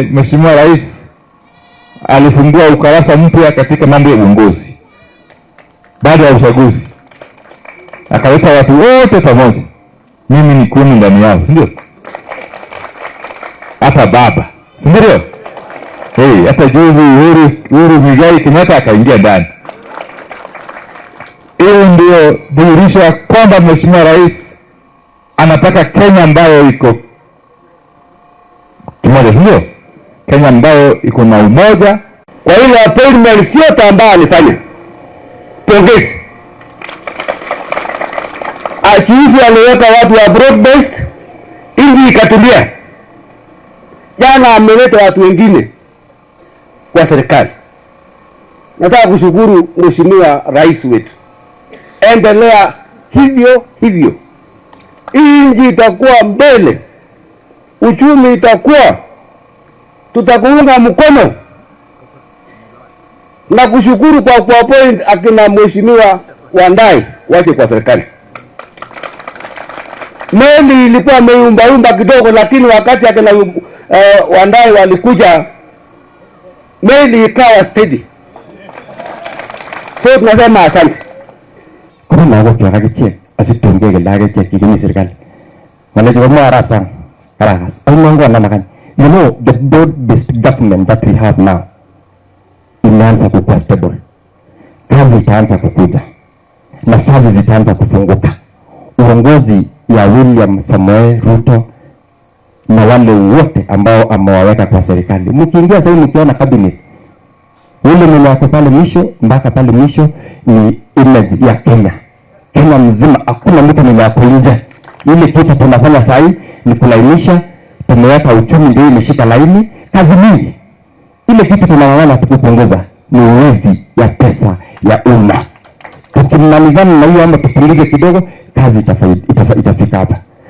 Mheshimiwa Rais alifungua ukurasa mpya katika mambo ya uongozi baada ya uchaguzi, akaleta watu wote pamoja, mimi ni kumi ndani yao, si ndio? Hata baba, si ndio? Hey, hata juzi Uhuru Muigai Kenyatta akaingia ndani. Hiyo ndio dhihirisho kwamba Mheshimiwa Rais anataka Kenya ambayo iko kimoja, si ndio? Kenya ambayo iko na umoja. Kwa ile appointment yote ambayo alifanya, pongezi. Akiisi aliweka watu wa broad based, nchi ikatulia. Jana ameleta watu wengine kwa serikali. Nataka kushukuru Mheshimiwa Rais wetu, endelea hivyo hivyo, hii nchi itakuwa mbele, uchumi itakuwa, tutakuunga mkono na kushukuru kwa kuappoint akina Mheshimiwa Wandayi wache kwa serikali. Meli ilikuwa imeyumbayumba kidogo, lakini wakati akina Wandayi walikuja meli ikawa steady. So tunasema asante. Koba lagokyok akichek asitun kekele akichek kikimi serikali. Ng'alechu komwoe arap Sang, karakas. Ainon konam. You know, the broad-based government that we have now imeanza kukuwa stable. Kazi itaanza kukuja, nafasi zitaanza kufunguka. Uongozi ya William Samoei Ruto na wale wote ambao amewaweka kwa serikali, mkiingia sasa mkiona cabinet ule mwenye ako pale mwisho mpaka pale mwisho ni image ya Kenya, Kenya mzima, hakuna mtu mwenye ako nje. Ile kitu tunafanya sasa ni kulainisha, tumeweka uchumi ndio imeshika laini, kazi mingi. Ile kitu tunang'ang'ana tukupunguza ni uwizi ya pesa ya umma. Tukimalizana na hiyo ama tupunguze kidogo, kazi itafika hapa.